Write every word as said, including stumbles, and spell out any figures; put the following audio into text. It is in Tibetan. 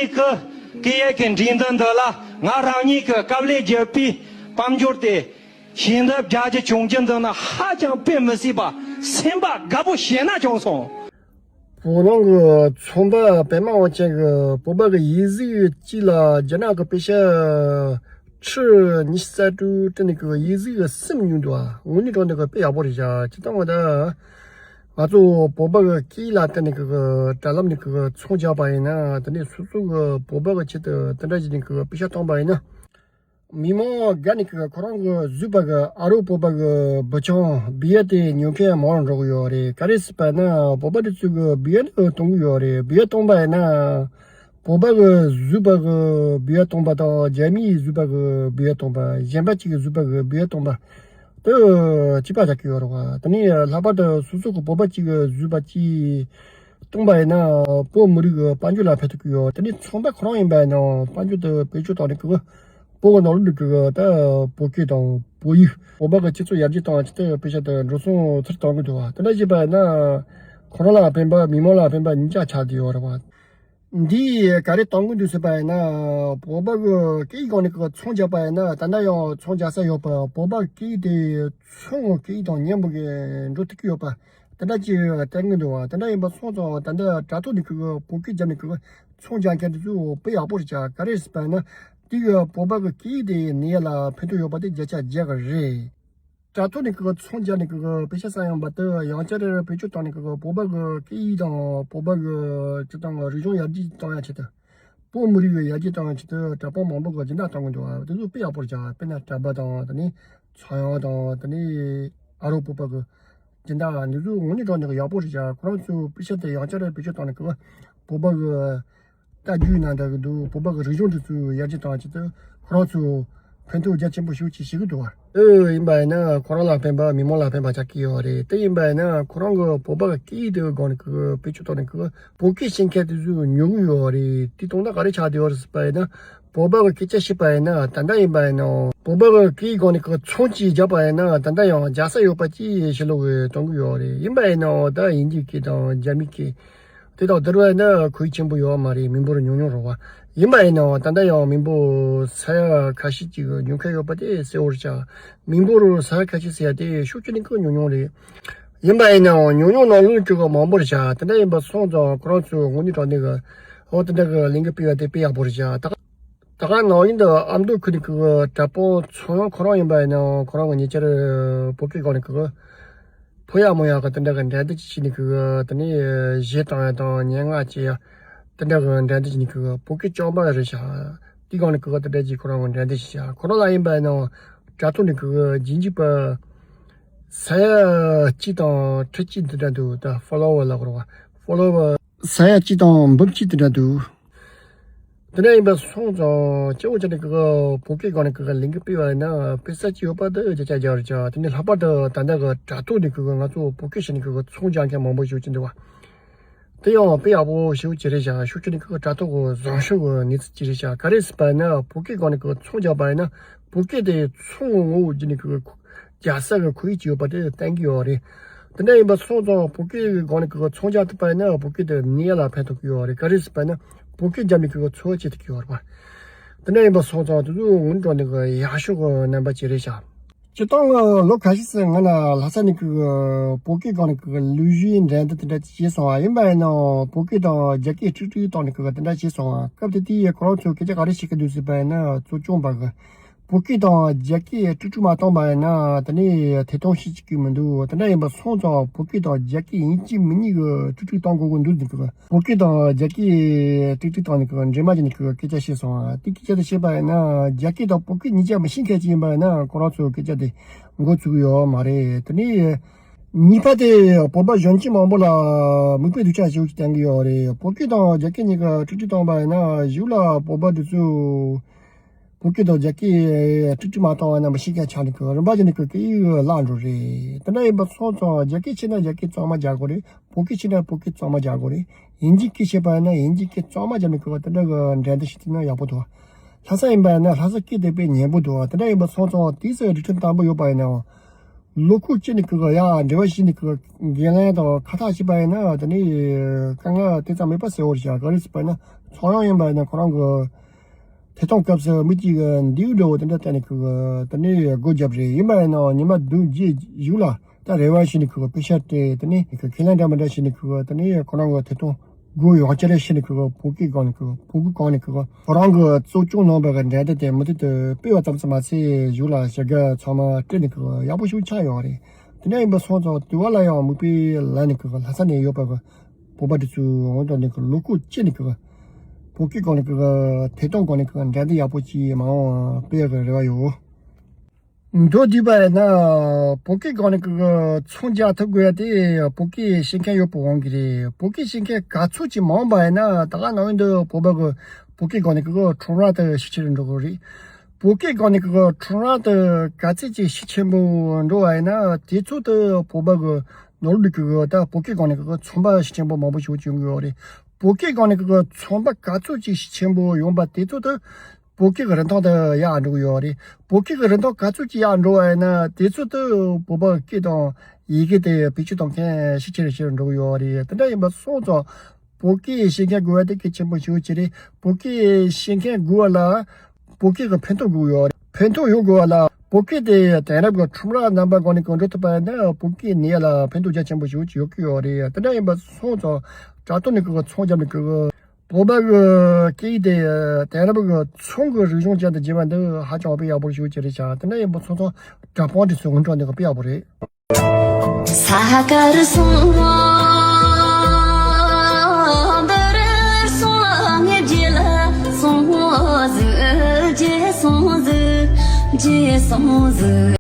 ངེད་ཀྱི་སྐད་ཡིག་གི་འགྲན་བསྡུར་འདི་ལ་ང་རང་ཉིད་ཀྱིས་དཀའ་ལས་བརྒྱབ་པའི་དཔལ་འབྱོར་དེ་ཞལ་འདེབས་རྒྱག་རྒྱུ་བྱུང་རྒྱུ་འདི་ནི་ཧ་ཅང་དཔེ་མི་སྲིད་པ་སེམས་པ་དགའ་པོ་ཞེ་ན་བྱུང་སོང་། བོད་ནང་གི་ཚོང་པ་པད་མ་དབང་ཆེན་གྱིས་བོད་པ་གི་ཡིག་གཟུགས་གཅིག་ལ་རྒྱ་ནག་གི་པེ་ཤ་ཁྲི་ཉི་ཤུ་རྩ་དྲུག་སྤྲད་ནས་གི་ཡིག་གཟུགས་གསུམ་ཉོས་འདུག་དངོས་གནས་དྲང་གནས་གི་དཔེ་ཡག་པོ་རེད་བཞག་ཅི་ལྟར་ང་ད། ང་ཚོ་བོད་པ་གི་སྐད་ཡིག་ལ་བརྟེན་ནས་གི་དྲ་ལམ་ནས་གི་ཚོང་རྒྱག་པ་ཡིན་ན། དེ་ནས་སོ་སོ་གི་བོད་པ་གི་ཆེད་དུ་དེ་འདྲ་བྱས་ནས་གི་པེ་ཤ་བཏང་པ་ཡིན་ན། མི་མང་དགའ་ནས་གི་ཁོ་རང་གི་བཟོས་པ་གི་ཨ་རོ་བོད་པ་གི་འབུ་ཆང་བི་ཡ་དེ་ཉོ་མཁན་མང་རུ་འགྲོ་གི་ཡོད་རེད། ག་རེ་ཟེར་བ་ན་བོད་པ་དེ་ཚོ་གི་བི་ཡ་ནི་གཏོང་གི་ཡོད་རེད། བི་ཡ་བཏང་པ་ཡིན་ན། བོད་པ་གི་བཟོས་པ་གི་བི་ཡ་བཏང་པ་དང་རྒྱ་མིས་བཟོས་པ་གི་བི་ཡ་བཏང་པ། གཞན་པ་གཅིག་གིས་བཟོས་པ་གི་བི་ཡ་བཏང་པ་དེ་གཅིག་པ་ཆགས་ཀྱི་ཡོད་རེད་བ། དེ་ནས་ལྷག་པར་དུ་སོ་སོ་གི་བོད་པ་གཅིག་གིས་བཟོས་པ་གཅིག་བཏང་པ་ཡིན་ན་བོད་མི་རིགས་ཀྱི་དཔལ་འབྱོར་ལ་ཕན་ཐོགས་ཀྱི་ཡོད། དེ་ནས་ཚོང་པ་ཁོ་རང་ཡིན་པ་ཡིན་ན་དཔལ་འབྱོར་དེ་བེད་སྤྱོད་བཏང་ནས་ཀྱི་བོད་ཀྱི་ནང་ལོགས་ཀྱི་ད་བོད་སྐད་དང་བོད་ཡིག་བོད་པ་གི་སྤྱི་ཚོགས་ཡར་རྒྱས་བཏང་ཆེད་དུ་དཔེ་ཆ་དེ་འགྲོ་སོང་ཚུར་གཏོང་གི་འདུག་བ། དེ་འདྲ་བྱས་པ་ཡིན་ན་ཁོ་རང་ལ་ཕན་པ་མི་མང་ལ་ཕན་པ་གཉིས་ཆ་ཆགས་བསྡད་ཡོད་རེད་བ། འདིས་ག་རེ་གཏོང་གི་འདུག་ཟེར་བ་ཡིན་ན། བོད་པ་གི་སྐད་ཡིག་སྒང་ནས་ཀྱི་ཚོང་རྒྱག་པ་ཡིན་ན་ད་ལྟ་ཡང་ཚོང་རྒྱག་ས་ཡོད་པ། བོད་པ་སྐད་ཡིག་དེ་ཚོང་གི་སྐད་ཡིག་དང་མཉམ་པོ་གི་འགྲོ་ཐུབ་ཀྱི་ཡོད་པ་དེ་འདྲ་ཅིག་བསྟན་གྱི་འདུག་བ། དེ་འདྲ་ཡིན་པ་སོང་ཙང་ད་ལྟ་དྲ་ཐོག་ནས་ཀྱི་བོད་སྐད་རྒྱབ་ནས་ཀྱི་ཚོང་རྒྱག་མཁན་དེ་ཚོ་དཔེ་ཡག་པོ་རེད་བྱ། ག་རེ་ཟེར་བ་ཡིན་ན་དེ་གི་བོད་པ་གི་སྐད་ཡིག་དེ་ནད་ཡམས་ལ་ཕན་ཐོགས་ཡོད་པ་དེ་བརྒྱ་ཆ་བརྒྱ་གི་རེད། དྲ་ཐོག་ནས་ཀྱི་ཚོང་རྒྱག་ནས་ཀྱི་པེ་ཤ་ཟ་ཡོང་པ་དེ་ཡང་བསྐྱར་བེད་སྤྱོད་བཏང་ནས་ཀྱི་བོད་པ་གི་སྐད་ཡིག་དང་བོད་པ་གི་སྤྱིར་བཏང་གི་རིག་གཞུང་ཡར་རྒྱས་བཏང་ཡ་ཆེད་དུ། བོད་མི་རིགས་ཀྱི་ཡར་རྒྱས་བཏང་ཡ་ཆེད་དུ་གྲྭ་པ་མང་པོ་གི་སྦྱིན་བདག་བཏང་གི་འདུག་དེ་ཚོ་དཔེ་ཡག་པོ་རེད་བྱ། དཔེར་ན་གྲྭ་པ་དང་དེ་ནས་ཚངས་དབྱངས་དང་དེ་ནས་ཨ་རོགས་བོད་པ་གི་སྦྱིན་བདག་འདི་ཚོ་དངོས་གནས་དྲང་གནས་ཀྱི་ཡག་པོ་རེད་བྱ། ཁོ་རང་ཚོའི་པེ་ཤ་དེ་ཡང་བསྐྱར་བེད་སྤྱོད་བཏང་ནས་ཀྱི་བོད་པ་གི་ལྟ་རྒྱུ་ན་འདྲ་གི་འདུག་བོད་པ་གི་རིག་གཞུང་འདི་ཚོ་ཡར་རྒྱས་བཏང་ཆེད་དུ་ཁོ་རང་ཚོ་ཕན་ཐོགས་རྒྱ་ཆེན་པོ་ཞིག་ཅིག་བྱེད་ཀྱི་འདུག་བ། ཨེ་ཡིན་པ་ཡིན་ན་ཁོ་རང་ལ་ཕན་པ་མི་མང་ལ་ཕན་པ་ཆགས་ཀྱི་ཡོད་རེད། དེ་ཡིན་པ་ཡིན་ན་ཁོ་རང་གི་བོད་པ་གི་སྐད་ཡིག་དེ་སྒང་ནས་ཀྱི་བེད་སྤྱོད་བཏང་ནས་ཀྱི་བོད་སྐད་ཤེས་མཁན་དེ་ཚོ་ཉུང་གི་ཡོད་རེད། དེ་དོན་དག་ག་རེ་ཆགས་བསྡད་ཡོད་རེད་ཟེར་བ་ཡིན་ན། བོད་པ་གི་སྐད་ཆ་བཤད་པ་ཡིན་ན་ད་ལྟ་ཡིན་པ་ཡིན་ནའང་བོད་པ་གི་སྐད་ཡིག་སྒང་ནས་ཀྱི་ཚོང་ཅིག་རྒྱག་པ་ཡིན་ན་ད་ལྟ་ཡང་རྒྱག་ས་ཡོད་པ་ཅིག་ཕྱི་ལོགས་གི་གཏོང་གི་ཡོད་རེད། ཡིན་པ་ཡིན་ནའང་ད་དབྱིན་ཇིའི་སྐད་དང་རྒྱ་མིའི་སྐད་དེ་དག་བསྡུར་བ་ཡིན་ན་ཁོར་ཡུག་ཆེན་པོ་ཡོད་མ་རེད། མི་འབོར་ཉུང་ཉུང་རེད་བ། ཡིན་པ་ཡིན་ནའང་ད་ལྟ་ཡང་མི་འབོར་ས་ཡ་ཁ་ཤས་ཅིག་ཉུང་ཁ་ཡོད་པ་དེ་གསལ་བོར་ཆགས། མི་འབོར་ས་ཡ་ཁ་ཤས་ཟེར་ཡ་དེ་ཤུགས་ཆེ་ནས་ཀྱི་ཉུང་ཉུང་རེད། ཡིན་པ་ཡིན་ནའང་ཉུང་ཉུང་ནང་ལོགས་ཅིག་གི་མང་པོར་བཞག་དེ་འདྲ་ཡིན་པ་སོང་ཙང་ཁོ་རང་ཚོས་དངོས་གནས་དྲང་གནས་ཀྱི་འོ་དེ་འདྲ་གི་ལས་འགུལ་སྤེལ་བ་དེ་དཔེ་ཡག་པོ་རེད་བཞག་ད་ད་ག་ནང་བཞིན་དུ་ཨ་མདོ་ཁུལ་ནས་ཀྱི་གྲྭ་པ་ཚོ་ཡང་ཁོ་རང་ཡིན་པ་ཡིན་ནའང་ཁོ་རང་གི་ཉེ་ཆར་བོད་སྐད་སྒང་ནས་ཀྱི་ཕོ་ཡག་མོ་ཡག་གི་དེ་འདྲ་གི་འགྲན་བསྡུར་ཅིག་བྱས་ནས་ཀྱི་དེ་ནས་གཞས་བཏང་ཡ་དང་སྙན་ངག་བཅས་ཡ་དེ་འདྲ་གི་འགྲན་བསྡུར་བྱས་ནས་ཀྱི་བོད་སྐད་རྐྱང་པ་རེད་བཞག་དེ་སྒང་ནས་ཀྱི་དེ་འདྲ་ཅིག་ཁོ་རང་གི་འགྲན་བསྡུར་བྱས་བཞག་ཁོ་རང་ལ་ཡིན་པ་ཡིན་ནའང་དྲ་ཐོག་ནས་ཀྱི་རྗེས་འཇུག་པ། ས་ཡ་གཅིག་དང་ཁྲི་གཅིག་འདི་འདྲ་འདུག་ད་ཕོ་ལོ་ཝར་ལབ་དགོས་རེད་བ། ཕོ་ལོ་ཝར་ས་ཡ་གཅིག་དང་འབུམ་གཅིག་འདི་འདྲ་འདུག་དེ་འདྲ་ཡིན་པ་སོང་ཙང་སྐྱེ་བོ་ཅན་གྱི་བོད་སྐད་སྒང་ནས་གི་ལས་འགུལ་སྤེལ་བ་ཡིན་ན་དཔེ་ས་ཅིག་ཡོད་པ་འདི་བརྒྱ་ཆ་བརྒྱ་རེད་ཅག་དེ་ནས་ལྷག་པར་དུ་ད་ལྟ་གི་དྲ་ཐོག་ནས་གི་ང་ཚོ་བོད་སྐད་བཤད་ནས་གི་ཚོང་རྒྱག་མཁན་མང་པོ་ཞིག་ཅིག་འདུག་བ། དེ་ཡང་དཔེ་ཡག་པོ་ཞེ་པོ་ཅིག་རེད་བཞག་ཤུགས་ཆེ་ནས་ཁོ་དྲ་ཐོག་གི་བཟང་ཤོས་ཀྱི་གནས་ཚུལ་ཅིག་རེད་བཞག་ག་རེ་ཟེར་བ་ཡིན་ན་བོད་སྐད་སྒང་ནས་ཁོ་ཚོང་རྒྱག་པ་ཡིན་ན་བོད་སྐད་དེ་ཚོང་ངོ་བོ་བརྒྱུད་ནས་ཁོ་རྒྱག་ས་གི་ཁོར་ཡུག་ཅིག་ཡོད་པ་དེ་བསྟན་གྱི་ཡོད་རེད། དེ་འདྲ་ཡིན་པ་སོང་ཙང་བོད་སྐད་ཀྱི་སྒང་ནས་ཁོ་ཚོང་རྒྱག་ཐུབ་པ་ཡིན་ན་བོད་སྐད་དེ་ནད་ཡམས་ལ་ཕན་ཐོགས་ཀྱི་ཡོད་རེད། ག་རེ་ཟེར་བ་ཡིན་ན་བོད་སྐད་རྒྱབ་ནས་ཁོ་འཚོ་བ་སྐྱེལ་ཐུབ་ཀྱི་ཡོད་རེད་པ། དེ་འདྲ་ཡིན་པ་སོང་ཙང་དེ་ཚོ་དངོས་གནས་དྲང་གནས་ཀྱི་ཡག་ཤོས་ཀྱི་རྣམ་པ་ཅིག་རེད་བཞག་སྤྱིར་བཏང་གི་ལོ་ཁ་ཤས་ཙམ་སྔོན་ལ་ལྷ་ས་ནས་ཀྱི་བོད་སྐད་སྒང་ནས་ཀྱི་ལུས་ཤུལ་འགྲན་བསྡུར་དེ་འདྲ་ཅིག་བྱས་སོང་བ་ཡིན་པ་ཡིན་ནའང་བོད་སྐད་དང་རྒྱ་སྐད་དཀྲུག་དཀྲུག་བཏང་ནས་ཀྱི་དེ་འདྲ་བྱས་སོང་བ། སྐབས་དེ་དུས་ཁོ་རང་ཚོས་སྐད་ཆ་ག་རེ་བཤད་ཀྱི་འདུག་ཟེར་བ་ཡིན་ན་གཙོ་སྐྱོང་པ་གི་བོད་སྐད་དང་རྒྱ་སྐད་དཀྲུག་དཀྲུག་མ་བཏང་བ་ཡིན་ན་དེ་ནས་ཐད་གཏོང་བྱེད་ཀྱི་མི་འདུག་དེ་འདྲ་ཡིན་པ་སོང་ཙང་བོད་སྐད་དང་རྒྱ་སྐད་ཡིན་གཅིག་མིན་གཉིས་ཀྱི་དཀྲུག་དཀྲུག་བཏང་དགོས་ཀྱི་འདུག་ཟེར་གི་བོད་སྐད་དང་རྒྱ་སྐད་དཀྲུག་དཀྲུག་བཏང་ནས་ཀྱི་འདྲེས་མ་བྱས་ནས་ཀྱི་སྐད་ཆ་བཤད་སོང་བ། དེ་སྐད་ཆ་དེ་བཤད་པ་ཡིན་ན་རྒྱ་སྐད་དང་བོད་སྐད་གཉིས་ཆ་མི་ཤེས་མཁན་ཅིག་ཡིན་པ་ཡིན་ན་ཁོ་རང་ཚོའི་སྐད་ཆ་དེ་མགོ་ཚོས་ཀྱི་ཡོད་མ་རེད། དེ་ནས་གཉིས་པ་དེ་བོད་པ་གཞོན་སྐྱེས་མང་པོ་ལ་མིག་དཔེ་སྡུག་ཅག་ཞིག་བསྟན་གྱི་ཡོད་རེད། བོད་སྐད་དང་རྒྱ་སྐད་གཉིས་ཀ་དཀྲུག་དཀྲུག་བཏང་པ་ཡིན་ན་གཞུག་ལ་བོད་པ་དེ་ཚོས་བོད་སྐད་དང་རྒྱ་སྐད་དཀྲུག་དཀྲུག་མ་བཏང་བ་ན་མི་ཤེས་མཁན་ཆགས་ནས་ཀྱི་རིམ་པ་བྱས་ནས་ཀྱི་སྐད་ཡིག་བརླག་འགྲོ་རེད། དེ་འདྲ་ཡིན་པ་སོང་ཙང་རྒྱ་སྐད་ཤེས་ན་རྒྱ་སྐད་གཙང་མ་རྒྱག་དགོས་རེད། བོད་སྐད་ཤེས་ན་བོད་སྐད་གཙང་མ་རྒྱག་དགོས་རེད། དབྱིན་ཇིའི་སྐད་ཤེས་པ་ཡིན་ན་དབྱིན་ཇིའི་སྐད་གཙང་མ་རྒྱབ་ནས་ཀྱི་དེ་འདྲ་གི་འགྲན་བསྡུར་ཞིག་བྱས་ན་ཡག་པོ་འདུག་ལྷ་ས་ཡིན་པ་ཡིན་ན་ལྷ་ས་སྐད་དེ་དཔེ་སྙན་པོ་འདུག་དེ་འདྲ་ཡིན་པ་སོང་ཙང་དེའི་སའི་སྒྲིག་ཁྲིམས་དམ་པོ་ཡོད་པ་ཡིན་ནའང་ལོ་ཁུག་ཅིག་ནས་ཀྱི་ཡ་འབྲེལ་བ་ཞིག་ནས་ཀྱི་འགན་ལེན་དང་ཁ་ཐག་བྱས་པ་ཡིན་ན་དེ་ནས་དཀའ་ངལ་དེ་ཙམ་མེད་པ་གསལ་བོར་བཞག་ག་རེ་ཟེར་བ་ཡིན་ན་ ཚོང་ཡང་ཡིན་པ་ཡིན་ན་ཁོ་རང་གི་ཐད་གཏོང་སྐབས་སུ་མི་གཅིག་གི་འདེའུ་འདྲ་བོ་དེ་འདྲ་བལྟས་ནས་ཁོ་གི་དེ་ནས་སྒོ་བརྒྱབ་རེད། ཡིན་པ་ཡིན་ན་ཉི་མ་བདུན་བརྒྱད་གཞུག་ལ་ད་རེ་བ་བྱས་ནས་ཁོ་གི་པེ་ཤག་སྤྲད། དེ་ནས་ཁོ་ཁས་ལེན་འདྲ་མི་འདྲ་བྱས་ནས་ཁོ་གི་དེ་ནས་ཁོ་རང་གི་ཐད་གཏོང་སྒོ་ཡང་བསྐྱར་བྱས་ནས་ཁོ་གི་བོད་སྐད་སྒང་ནས་ཁོ་གི་བོད་སྐད་སྒང་ནས་ཁོ་གི་ཁོ་རང་གི་གཙོ་སྐྱོང་གནང་བའི་གི་འགྲན་བསྡུར་དེ་མུ་མཐུད་དུ་སྤེལ་བ་ཙམ་ཙམ་མ་ཚད་གཞུག་ལ་ཞྭ་སྒབ་ཚང་མ་སྤྲད་ནས་ཁོ་གི་ཡག་པོ་ཞིག་ཆགས་ཡོད་རེད། དེ་འདྲ་ཡིན་པ་སོང་ཙང་དུས་བབ་ལ་ཡང་མིག་དཔེ་ལབ་ནས་ཁོ་གི་ལྷ་ས་ནས་ཡོད་པ་གི་བོད་པ་དེ་ཚོས་འོང་དང་ནས་ཁོ་ལོ་ཁུག་ཅི་ནས་ཁོ་བོད་སྐད་སྒང་ནས་ཁོ་ཐད་གཏོང་སྒང་ནས་ཁོ་འགྲན་བསྡུར་ཡག་པོ་ཅིག་མ་འོངས་སྤེལ་ཡག་གི་རེ་བ་ཡོད། མདོར་བསྡུས་པ་ཡིན་ན་བོད་སྐད་སྒང་ནས་ཁོ་ཚོང་རྒྱག་ཐུབ་དགོས་ཡ་དེ་བོད་སྐད་ཤེས་མཁན་ཡོད་པ་འོང་གི་རེད། བོད་སྐད་ཤེས་མཁན་ག་ཚོད་ཅིག་མང་བ་ཡིན་ན་ད་ག་ནང་བཞིན་དུ་བོད་པ་གི་བོད་སྐད་སྒང་ནས་ཁོ་ཁྲོམ་ར་དེ་ཤུགས་ཆེ་རུ་འགྲོ་གི་རེད། བོད་སྐད་སྒང་ནས་ཁོ་ཁྲོམ་ར་དེ་ག་ཚད་ཅིག་ཤུགས་ཆེན་པོ་འགྲོ་བ་ཡིན་ན་དེ་ཚོད་དུ་བོད་པ་གི་ནོར་ལུག་གི་ད་བོད་སྐད་སྒང་ནས་ཁོ་ཚོང་པ་ཤུགས་ཆེན་པོ་མང་པོ་ཞིག་བྱུང་གི་ཡོད་རེད། བོད་སྐད་སྒང་ནས་ཁོ་ཚོང་པ་ག་ཚོད་ཅིག་ཤུགས་ཆེན་པོ་ཡོང་པ་དེ་ཚོད་དུ་བོད་སྐད་ཀྱི་རིན་ཐང་དེ་ཡར་འགྲོ་གི་ཡོད་རེད། བོད་སྐད་ཀྱི་རིན་ཐང་ག་ཚོད་ཅིག་ཡར་འགྲོ་བ་ཡིན་ན་དེ་ཚོད་དུ་བོད་པ་སྐད་དང་ཡི་གེ་དེ་བེད་སྤྱོད་གཏོང་མཁན་ཤུགས་ཆེ་རུ་ཆེ་རུ་འགྲོ་གི་ཡོད་རེད། དེ་འདྲ་ཡིན་པ་སོང་ཙང་བོད་སྐད་ཤེས་མཁན་དགོས་པ་དེ་གལ་ཆེན་པོ་ཞེ་པོ་ཅིག་རེད། བོད་སྐད་ཤེས་མཁན་དགོས་པ་ལ་བོད་སྐད་ཀྱི་ཕན་ཐོགས་དགོས་ཡོད་རེད། ཕན་ཐོགས་ཡོང་དགོས་པ་ལ་བོད་སྐད་དེ་དེང་རབས་ཀྱི་ཁྲོམ་ར་རྣམ་པ་སྒང་ནས་གང་འགྲོ་ཐུབ་པ་ཡིན་ན་བོད་སྐད་ནི་ཡ་ལ་ཕན་ཐོགས་རྒྱ་ཆེན་པོ་ཞེ་པོ་ཅིག་ཡོད་ཀྱི་ཡོད་རེད། དེ་འདྲ་ཡིན་པ་སོང་ཙང་དྲ་ཐོག་ནས་ཀྱི་ཚོང་རྒྱབ་ནས་ཀྱི་བོད་པ་གི་སྐད་ཡིག་དེ་དེང་རབས་ཀྱི་ཚོང་གི་རིག་གཞུང་ཅན་དུ་བརྗེ་བ་འདི་ཧ་ཅང་དཔེ་ཡག་པོ་ཞེ་པོ་ཅིག་རེད་ཤག་དེ་འདྲ་ཡིན་པ་སོང་ཙང་དྲ་དཔང་དེ་ཚོ་སྔོན་འགྲོ་འདི་གི་དཔེ་ཡག་པོ་རེད། ས་ཀར་སོང་འདིར་སོང་ངས་རྗེས་ལ་སོང་ཟིག་རྗེས་སོང་ཟིག་རྗེས་སོང་ཟིག